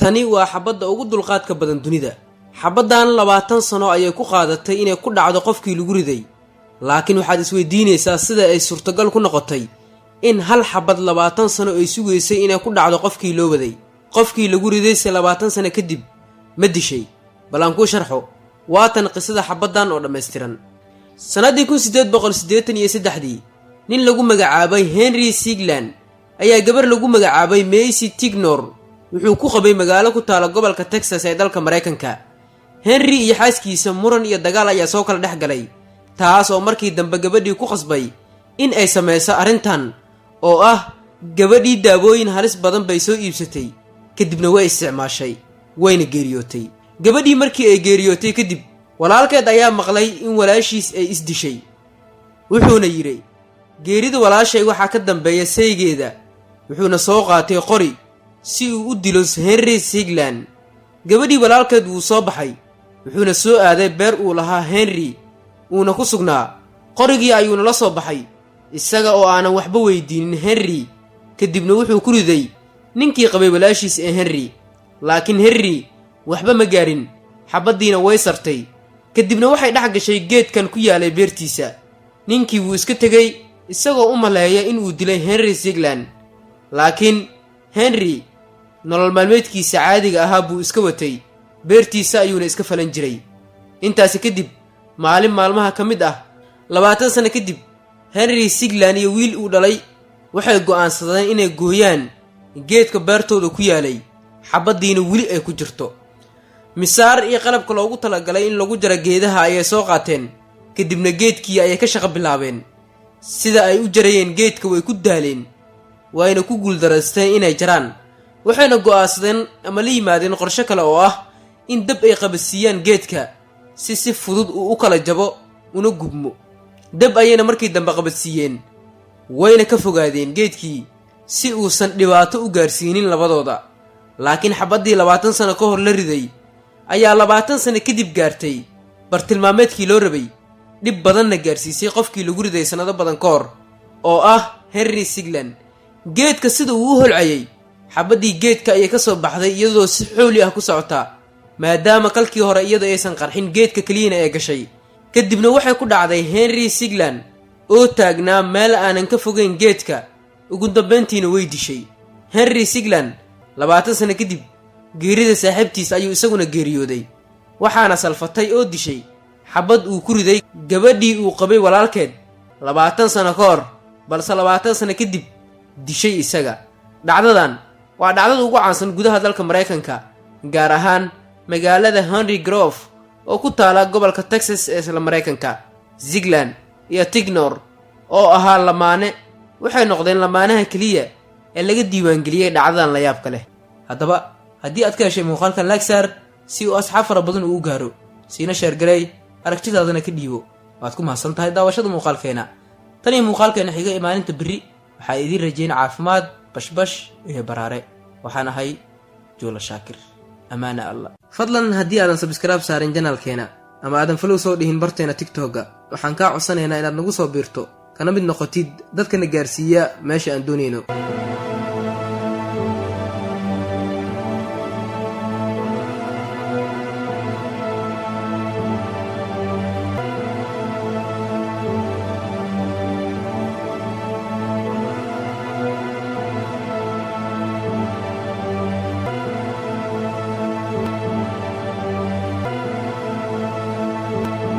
Tani waa xabadda ugu dulqaadka badan dunida. Xabaddan 20 sano ayay ku qaadatay inay ku dhacdo qofkii lagu riday, laakiin waxaad isweydiinaysaa sida ay suurtagal ku noqotay in hal xabad 20 sano ay sugaysay inay ku dhacdo qofkii loo waday. Qofkii lagu ridayse 20 sano kadib ma dishay? Bal aan kuu sharxo. Waatan qisada xabaddan oo dhammaystiran. Sannaddii 1883-dii, nin lagu magacaabay Henry Sigland ayaa gabar lagu magacaabay Macy Tignor wuxuu ku qabay magaalo ku taala gobolka Texas ee dalka Maraykanka. Henry iyo xaaskiisa muran iyo dagaal ayaa soo kala dhex galay, taas oo markii dambe gabadhii ku qasbay in ay samayso arrintan oo ah gabadhii daawooyin halis badan bay soo iibsatay, kadibna way isticmaashay, wayna geeriyootay. Gabadhii markii ay geeriyootay kadib, walaalkeed ayaa maqlay in walaashiis ay isdishay, wuxuuna yidhi: "Geerida walaashay waxaa ka dambeeya saygeeda." Wuxuuna soo qaatay qori si uu u dilo Henry Sigland. Gabadhii walaalkeed wuu soo baxay, wuxuuna soo aaday beer uu lahaa Henry uuna ku sugnaa. Qorigii ayuuna la soo baxay isaga oo aanan waxba weydiinin Henry, kadibna wuxuu ku riday ninkii qabay walaashiis ee Henry, laakiin Henry waxba ma gaarin. Xabaddiina way sartay, kadibna waxay dhex gashay geedkan ku yaalay beertiisa. Ninkii wuu iska tegey isagoo u maleeya inuu dilay Henry Sigland, laakiin Henry nolol maalmeedkiisa caadiga ahaa buu iska watay, beertiisa ayuuna iska falan jiray. Intaasi kadib, maalin maalmaha ka mid ah, 20 sano kadib, Henry Sigland iyo wiil uu dhalay waxay go'aansadeen inay gooyaan geedka beertooda ku yaalay, xabaddiina weli ay ku jirto. Misaar iyo qalabka loogu talagalay in lagu jaro geedaha ayay soo qaateen, kadibna geedkii ayay ka shaqo bilaabeen. Sida ay u jarayeen geedka way ku daaleen, wayna ku guuldaraysteen inay jaraan. Waxayna go'aansadeen ama la yimaadeen qorsho kale oo ah in dab ay qabadsiiyaan geedka si si fudud uu u kala jabo una gubmo. Dab ayayna markii dambe qabadsiiyeen, wayna ka fogaadeen geedkii si uusan dhibaato u gaarsiinin labadooda. Laakiin xabaddii 20 sano ka hor la riday ayaa 20 sano kadib gaartay bartilmaameedkii loo rabay, dhib badanna gaarsiisay qofkii lagu riday sannado badan ka hor oo ah Henry Sigland. Geedka sida uu u holcayay, xabaddii geedka ayay ka soo baxday iyadoo si xooli ah ku socota, maadaama kalkii hore iyada aysan qarxin, geedka keliyana ee gashay. Kadibna waxay ku dhacday Henry Sigland oo taagnaa meel aanan ka fogeyn geedka. Ugu dambayntiina way dishay. Henry Sigland 20 sano kadib geerida saaxiibtiis ayuu isaguna geeriyooday, waxaana salfatay oo dishay xabad uu ku riday gabadhii uu qabay walaalkeed 20 sano ka hor, balse 20 sano kadib dishay isaga. Dhacdadan waa dhacdada ugu caansan gudaha dalka Maraykanka, gaar ahaan magaalada Henry Grove oo ku taala gobolka Texas ee isla Maraykanka. Zigland iyo Tignor oo ahaa lamaane waxay noqdeen lamaanaha keliya ee laga diiwaangeliyey dhacdadan la yaabka leh. Haddaba, haddii aad ka heshay muuqaalkan, like saar si uu asxaab fara badan uu u gaaro, siina share garey, aragtidaadana ka dhiibo. Waad ku mahadsan tahay daawashada muuqaalkeena. Tan iyo muuqaalkeena xiga ee maalinta berri, waxaa idiin rajayn caafimaad, bashbash iyo baraare. Waxaan ahay Juula Shaakir. Amaana Allah. Fadlan, haddii aadan subscribe saarin channelkeena ama aadan follow soo dhihin barteena TikTok-ga, waxaan kaa codsanaynaa inaad nagu soo biirto, kana mid noqotid dadkana gaarsiiya meesha aan doonayno.